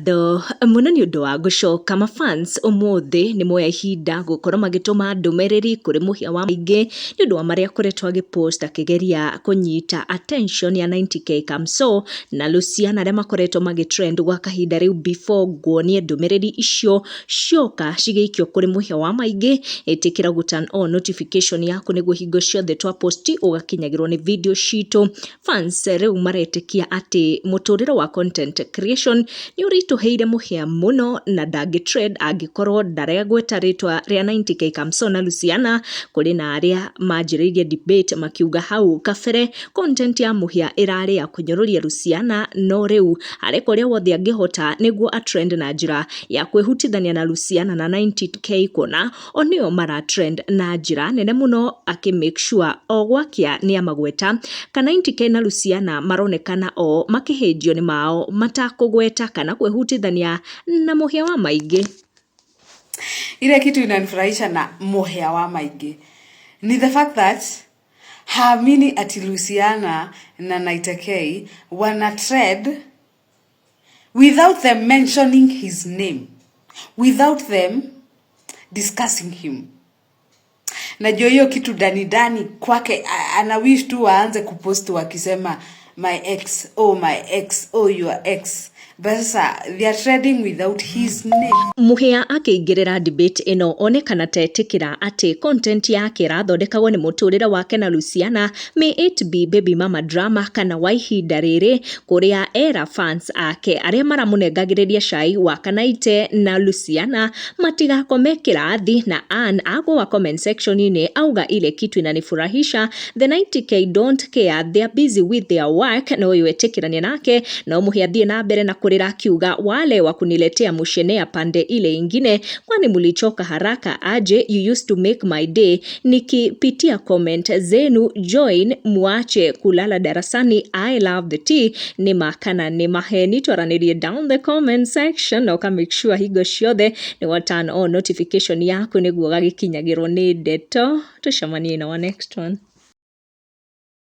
Ngatho mũno nĩ ũndũ wa gũcoka. Mafans ũmũthĩ nĩ moya ihinda gũkorwo magĩtũma ndũmĩrĩri kũrĩ mũhĩa wa maingĩ nĩ ũndũ wa marĩa akoretwo agĩpost akĩgeria kũnyita attention ya 90K Kamso na Luciana arĩa makoretwo magĩtrend gwa kahinda rĩu. Before nguonie ndũmĩrĩri icio cioka cigĩikio kũrĩ mũhĩa wa maingĩ, ĩtĩkĩra gũ turn on notification yaku nĩguo hingo ciothe twa post ũgakinyagĩrwo nĩ video citũ. Fans rĩu maretĩkia atĩ mũtũrĩre wa content creation nĩ ũritũhĩire mũhĩa mũno na ndangĩ trend angĩkorwo ndaregweta rĩtwa rĩa 90K Kamso na Luciana. Kũrĩ na arĩa manjĩrĩirie debate makiuga hau kabere content ya mũhĩa ĩrarĩ ya kũnyũrũria Luciana, no rĩu areka ũrĩa wothe angĩhota nĩguo a trend na njĩra ya kwĩhutithania na Luciana na 90K, kuona o nĩo mara trend na njĩra nene mũno, akĩ make sure o gwakĩa nĩ amagweta. Kana 90K na Luciana maronekana o makĩhĩnjio nĩ mao matakũgweta kana kwĩhutithania na mũhĩa wa maingĩ. Ile kitu inanifurahisha na Muhea wa Maingĩ ni the fact that haamini ati Luciana na 90K wana trend without them mentioning his name, without them discussing him. Najua hiyo kitu ndani ndani kwake ana wish tu waanze kupost wakisema, "My ex, oh my ex, oh your ex." But sasa they are trending without his name. Mũhĩa akĩingĩrĩra debate ĩno onekana tetĩkĩra atĩ content yake ĩrathondekagwo nĩ mũtũrĩre wake na Luciana, may it be baby mama drama kana wa ihinda rĩrĩ, kũrĩa era fans ake arĩa maramũnengagĩrĩria cai wa Kanaite na Luciana matigakome kĩrathi. Na Ann agũa comment section-inĩ auga, "Ile kitu inanifurahisha, the 90K don't care, they are busy with their work." No ũyũ etĩkĩrania nake, no Mũhĩa athiĩ na mbere na kũrĩra akiuga, "Wale wa kuniletea mushenea pande ile ingine, kwani mulichoka haraka aje? You used to make my day nikipitia comment zenu. Join muache kulala darasani. I love the tea." Nĩ ma kana nĩ maheni? Twaranĩrie down the comment section na ũka make sure hingo ciothe nĩ wa turn on notification yaku nĩguo ũgagĩkinyagĩrwo nĩ ndeto. Tũcemanie in our next one.